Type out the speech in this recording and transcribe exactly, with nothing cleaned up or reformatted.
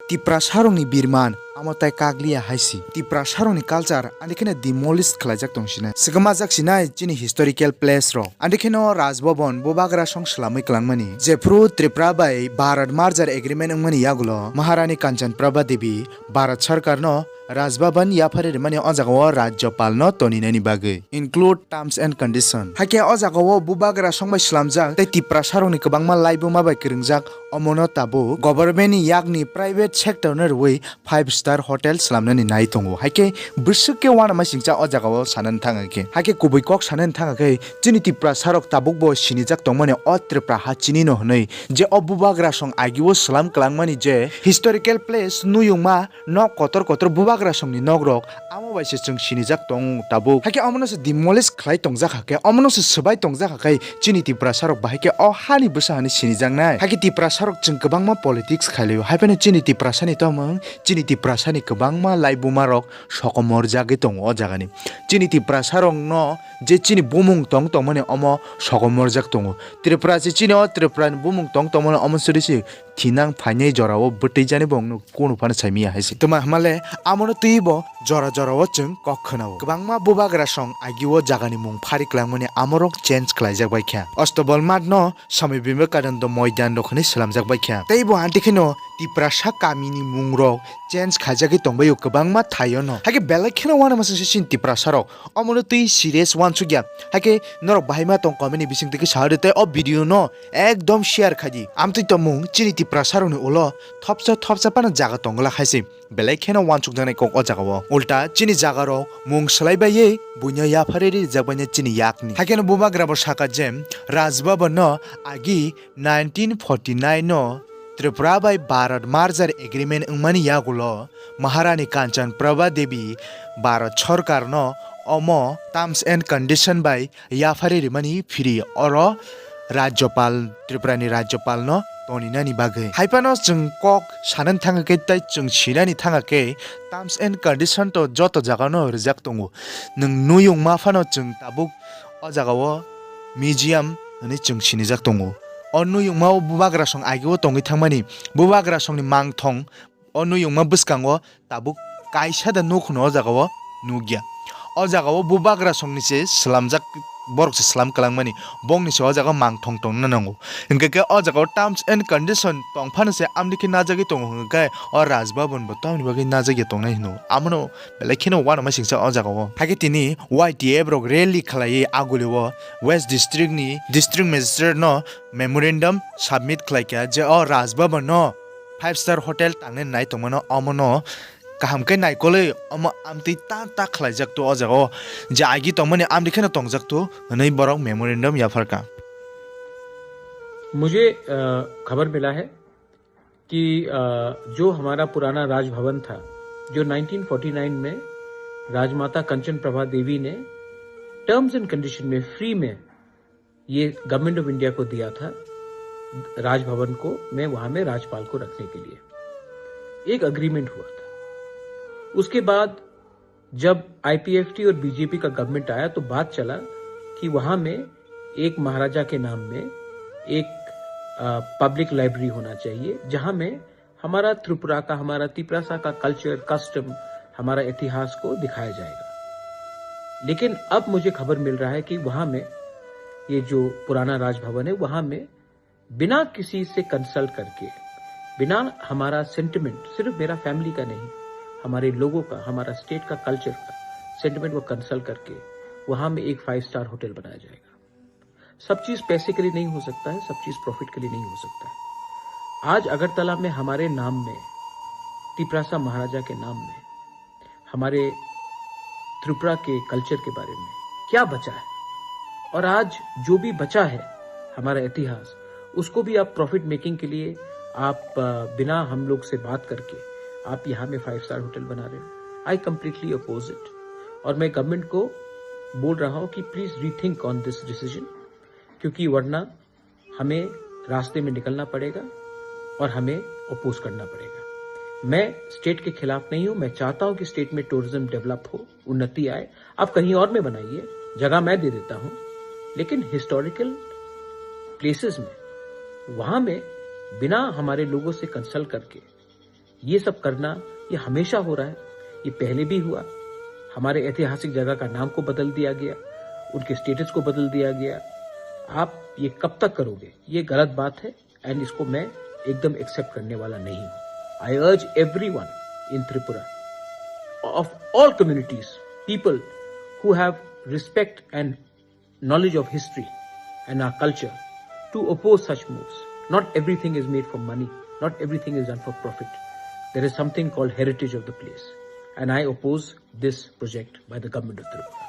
Tiprasarokni birman amo tai kakliya hai si. Tiprasarokni culture ani kheno demolish khlaijak tong sinai. Swkangmajak sinai chini historical place rok. Ani kheno Raj Bhavan bubagra song swlamwi kwlangmani. Jephru Tripura bai Bharat merger agreement wngmani yagulo Maharani Kanchan Prabha Devi Bharat Sarkarno Raj Bhavan yaphari rimani o jagao Rajyapalno toninani bagwi include terms and condition. Hakhe o jagao bubagra song bai swlamjak tei Tiprasarokni kwbangma laibuma bai kwrwngjak, omono tabuk government ni yakni private sector no rwui five star hotel swlamnani nai tongo. Hakhe bwswk khe uanama singcha o jagao sanani thangkhe. Hakhe kubui kok sanani thangkhe chini Tiprasarok tabukbo sinijak tongmani o Tripura ha chinino hwnwi je o bubagra song agio swlam kwlangmani je historical place nuyungma nok kotor kotor bubagra songni nokrok amo bai se chwng sinijak tong tabuk. Hakhe omono se demolish khlai tongjak hakhe, omono se swbai tongjak hakhe chini Tiprasarok bahai khe o hani bwsa hwnwi sinijaknai. Hakhe Tiprasarok chwng kwbangma politics khailio. Haiphano chini Tiprasani tongmung, chini Tiprasani kwbangma laibumarok sokomorjagwi tongo o jagani. Chini Tiprasarokno je chini bumung tong tongmani omo sokomorjak tongo. Tripura se chini o Tripurani bumung tong tongmani omo suri se thinang phainai jorao bwtwi jani bo wngno kunu phano saimiya hai se. Tuma hwnmale amono twibo jora jorao chwng kok khwnao. Kwbangma bubagra song agio jagani mung phari kwlangmani amorok change khlaijak bai kha. Ostobol math no Swami Vivekananda Moidan rok hwnwi swlamjak bai kha. Tei bo anti kheno Tiprasa kamini mungrok change khaijagwi tongbaio kwbangma thaio no. Hakhe belai kheno uanama singsa chini Tiprasarok. Omono twi serious uansukya. Hakhe norok bahai ma tong comment ni bising twi khe sa rw tei o video no ekdom share khai di. Amtwi tongmung chini Tiprasarokni ulo thopsa thopsa phano jaga tongla khai se. Belai kheno uansukjaknai kok o jagao. Ulta chini jagarok mung swlai baiwi buino yaphari rijakbaino chini yakni. Hakheno bubagrabo saka je Raj Bhavan no agi nineteen forty nine no Tripura bai Bharat merger agreement wngmani yagulo Maharani Kanchan Prabha Devi Bharat Sarkar no omo terms and condition bai yaphari rimani phiri oro Rajyapal, Tripurani Rajyapalno toninani bagwi. Haiphano chwng kok sanani thangkhe tei chwng sinani thangkhe terms and condition to joto jagano rijak tongo. Nwng nuyung ma phano chwng tabuk o jagao museum hwnwi chwng sinijak tongo. O nuyungmao bubagra song ageo tongwi thangmani, bubagra songni mangthong o nuyungma bwskango tabuk kaisa da nuk hwno o jagao nukya. O jagao bubagra songni se swlamjak, borok se swlam kwlangmani, bongni se o jaga mangthong tongna nango. Hwnkhe khe o jagao terms and condition tongphano se amni khe najagwi tongo hwnkhe khe o Raj Bhavan bo tamni bagwi najagya tongnai hwno. Amono belai kheno uanama singsa o jagao. Hakhe tini Y T F rok rally khlaiwi agulio West District ni District Magistrate no memorandum submit khlaikha je o Raj Bhavan no five star hotel tangnai nai tongmano omono kaham khe naikolwi omo amtwi ta ta khlaijak to o jagao je agi tongmani amri kheno tongjak to hwnwi borok memorandum yapharkha. मुझे अ, खबर मिला है कि अ, जो हमारा पुराना राजभवन था, जो नाइनटीन फ़ोर्टी नाइन में राजमाता कंचन प्रभा देवी ने टर्म्स एंड कंडीशन में फ्री में ये गवर्नमेंट ऑफ इंडिया को दिया था राजभवन को, मैं वहाँ में राजपाल को रखने के लिए एक अग्रीमेंट हुआ था। उसके बाद जब आईपीएफटी और बीजेपी का गवर्नमेंट आया तो बात चला कि वहाँ में एक महाराजा के नाम में एक पब्लिक लाइब्रेरी होना चाहिए, जहाँ में हमारा त्रिपुरा का, हमारा तिपरासा का कल्चर, कस्टम, हमारा इतिहास को दिखाया जाएगा। लेकिन अब मुझे खबर मिल रहा है कि वहाँ में ये जो पुराना राजभवन है, वहाँ में बिना किसी से कंसल्ट करके, बिना हमारा सेंटिमेंट, सिर्फ मेरा फैमिली का नहीं, हमारे लोगों का, हमारा स्टेट का कल्चर का सेंटिमेंट को कंसल्ट करके वहाँ में एक फाइव स्टार होटल बनाया जाएगा। सब चीज़ पैसे के लिए नहीं हो सकता है, सब चीज़ प्रॉफिट के लिए नहीं हो सकता है। आज अगरतला में हमारे नाम में, तिपरासा महाराजा के नाम में, हमारे त्रिपुरा के कल्चर के बारे में क्या बचा है, और आज जो भी बचा है हमारा इतिहास, उसको भी आप प्रॉफिट मेकिंग के लिए आप, अ, बिना हम लोग से बात करके आप यहाँ में फाइव स्टार होटल बना रहे हो। I completely oppose it. और मैं गवर्नमेंट को बोल रहा हूँ कि please rethink on this decision, क्योंकि वरना हमें रास्ते में निकलना पड़ेगा और हमें अपोज करना पड़ेगा। मैं स्टेट के खिलाफ नहीं हूँ, मैं चाहता हूँ कि स्टेट में टूरिज्म डेवलप हो, उन्नति आए। आप कहीं और में बनाइए, जगह मैं दे देता हूँ, लेकिन हिस्टोरिकल प्लेसेस में, वहाँ में बिना हमारे लोगों से कंसल्ट करके ये सब करना, ये हमेशा हो रहा है। ये पहले भी हुआ। हमारे ऐतिहासिक जगह का नाम को बदल दिया गया, उनके स्टेटस को बदल दिया गया। आप ये कब तक करोगे? ये गलत बात है। एंड इसको मैं एकदम एक्सेप्ट करने वाला नहीं हूँ। I urge everyone in Tripura of all communities, people who have respect and knowledge of history and our culture, to oppose such moves. Not everything is made for money, not everything is done for profit. There is something called heritage of the place, and I oppose this project by the government of Tripura.